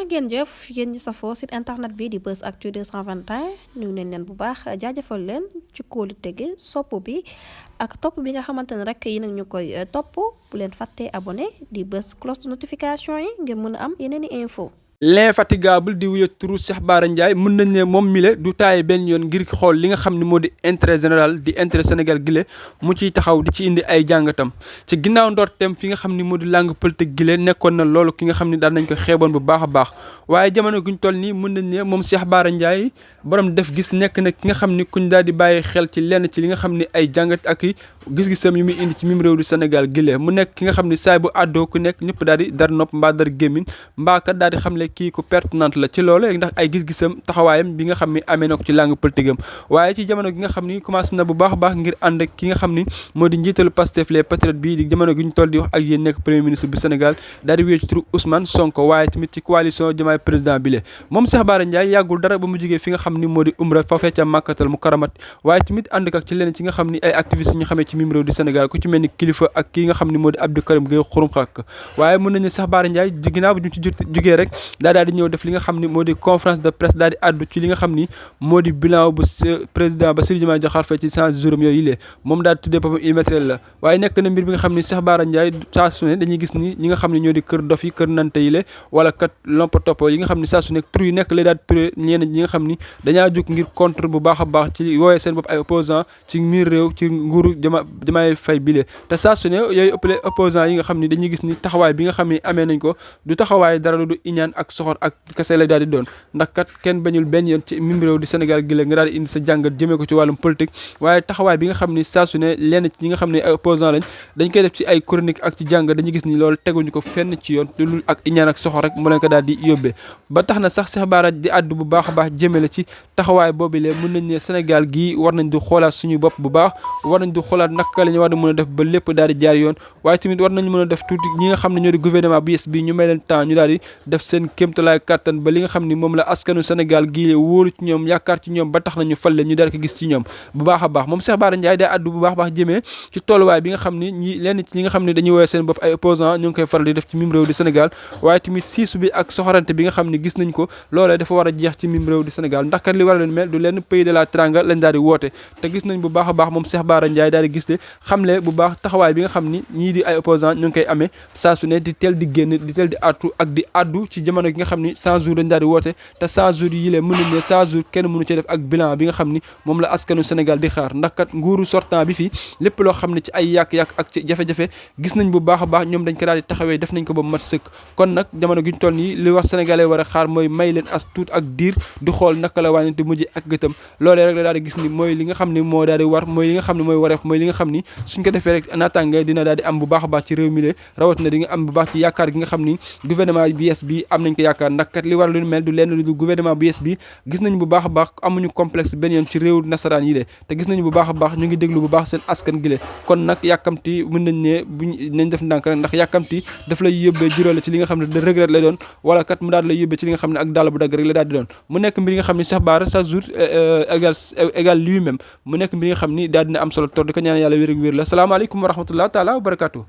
ngeen jëf yéen ñi safoo site internet bi di Buzz Actu 221 ñu neen leen bu baax jaajëfal leen ci kóolu tege sopp bi ak topp bi nga xamante ne rek yi nag ñu koy topp bu leen fàttee abonné di bës cloche de notification yi ngir mën a am yeneen i info. L'infatigable di wuya turu Cheikh Bara Ndiaye mën nañ ne moom mi le du taaye benn yoon ngir xool li nga xam ne moo di intérêt général di intérêt Sénégal gile mu ciy taxaw di ci indi ay jàngatam ci ginnaaw ndorteem fi nga xam ni moo di langue politique gile nekkoon na loolu ki nga xam ne daan nañ ko xeeboon bu baax a baax waaye jamono guñ toll nii mën nañ ne moom Cheikh Bara Ndiaye borom def gis nekk na ki nga xam ni kuñ daal di bàyyi xel ci lenn ci li nga xam ne ay jàngat ak i gis-gisam yu muy indi ci mim réew du Sénégal gile mu nekk ki nga xam ne saay bu àddoo ku nekk ñëpp daal di dar nopp mbaa dar gémmiñ mbaa kat daal di xamle kii ku pertinente la ci loolu ndax ay gis-gisam taxawaayam bi nga xam ni amee na ko ci langue politique am waaye ci jamono gi nga xam ni commencé na bu baax a baax ngir ànd ak ki nga xam ni moo di njiitalu Pastef les patriotes bii di jamono gi ñu toll di wax ak yéen nekk premier ministre bu Sénégal daal di wéy ci turu Ousmane Sonko waaye tamit ci coalition Diomaye président bi le moom Cheikh Bara Ndiaye yàggul dara ba mu jógee fi nga xam ni moo di umra foofee ca Makkatal Mukarramat waaye tamit ànd ak ci leneen ci nga xam ni ay activistes ñu xamee ci mim réew du Sénégal ku ci mel ni kilifa ak ki nga xam ni moo di Abdou Karim Gueye xurum xàkk waaye mën nañu Cheikh Bara Ndiaye ginnaaw bi ñu ci jógee rek daal di ñëw def li nga xam ni moo di conférence de presse daal di àddu ci li nga xam ni moo di bilan bu président Bassirou Diomaye Diakhar Faye ci 100 jours yooyu lée moom daal di tuddee boppam immatériel la waaye nekk na mbir bi nga xam ni Cheikh Bara Ndiaye saa su ne dañuy gis ni ñi nga xam ne ñoo di kër dof yi kër nante yi lée wala kat lompa topp yi nga xam ne saa su nekk tur yi nekk lay daal di turé ñenn ñi nga xam ni dañaa jóg ngir contre bu baax a baax ci wooyee seen bopp ay opposant ci miir réew ci nguuru Diomaye Faye bi lée te saa su ne yooyu ëppale opposant yi nga xam ni dañuy gis ni taxawaay bi nga xam ni amee nañ ko du taxawaay dara du iñaan ak soxor ak kese lay daal di doon ndax kat kenn bañul benn yoon ci mim réew di Sénégal gi la nga daal di indi sa jàngat jëmee ko ci wàllum politique waaye taxawaay bi nga xam ni saa su ne lenn ci ñi nga xam ne ay opposant lañ dañ koy def ci ay chronique ak ci jàngat dañuy gis ni loolu teguñu ko fenn ci yoon te lu ak iñaan ak soxor rek mu leen ko daal di yóbbee ba tax na sax Cheikh Bara di àddu bu baax a baax jëmale ci taxawaay boobu lee mën nañ ne Sénégal gii war nañ di xoolaat suñu bopp bu baax war nañ di xoolaat naka la ñu war a mën a def ba lépp daal di jaar yoon waaye tamit war nañ mën a def tuuti ñi nga xam ne ñoo di gouvernement bu yes bi ñu may leen temps ñu daal di def seen kéemtalaay kàttan ba li nga xam ni moom la askanu Sénégal gii wóolu ci ñoom yaakaar ci ñoom ba tax na ñu fal leen ñu daal ko gis ci ñoom bu baax a baax moom Cheikh Bara Ndiaye day addu bu baax a baax jëmee ci tolluwaay bi nga xam ni ñi lenn ci ñi nga xam ne dañuy woowee seen bopp ay opposant ñu ngi koy faral di def ci mim réew di Sénégal waaye tamit siisu bi ak soxorante bi nga xam ne gis nañ ko loolee dafa war a jeex ci mim réew di Sénégal ndax kat li war a leen mel du leen pays de la Teranga lañ daal di woote te gis nañ bu baax a baax moom Cheikh Bara Ndiaye daal di gis le xamle bu baax taxawaay bi nga xam ni ñii di ay opposant ñu ngi koy amee saa su ne di teel di génn di teel di addu ak di addu ci jamono gi nga xam ni 100 jours dañ daal di woote te 100 jours yi lee mënuñ ne 100 jours kenn mënu ci def ak bilan bi nga xam ni moom la askanu Sénégal di xaar ndax kat nguuru sortant bi fii lépp loo xam ne ci ay yàq-yàq ak ci jafe-jafe gis nañ bu baax a baax ñoom dañ ko daal di taxawee def nañ ko ba mat sëkk kon nag jamono gi ñu toll nii li war sénégalais war a xaar mooy may leen as tuut ak diir di xool naka la wàññi te mujj ak gëtam loolee rek la daal di gis ni mooy li nga xam ni moo daal di war mooy li nga xam ne mooy wareef mooy li nga xam ni suñ ko defee rek naataange dina daal di am bu baax a baax ci réew mi le rawat na di nga am bu baax ci yaakaar gi nga xam ni gouvernement bi yes bi am nañ ko yaakaar ndax kat li war lu mel du lenn lu du gouvernement bu yes bi gis nañ bu baax a baax amuñu complexe benn yoon ci réew nasaraan yi le te gis nañu bu baax a baax ñu ngi déglu bu baax seen askan gi le kon nag yàkkamti mën nañ ne buñ nañ def ndànk rek ndax yàkkamti daf lay yóbbee juróole ci li nga xam ne de regret lay doon wala kat mu daal lay yóbbee ci li nga xam ne ak dàll bu dagg rek la daal di doon mu nekk mbir yi nga xam ne Cheikh Bara chaque jour égal lui-même mu nekk mbir yi nga xam ni daal dina am solo tor di ko ñaan yàlla wér ak wér la salaamaaleykum wa rahmatullah taala wa barakatuh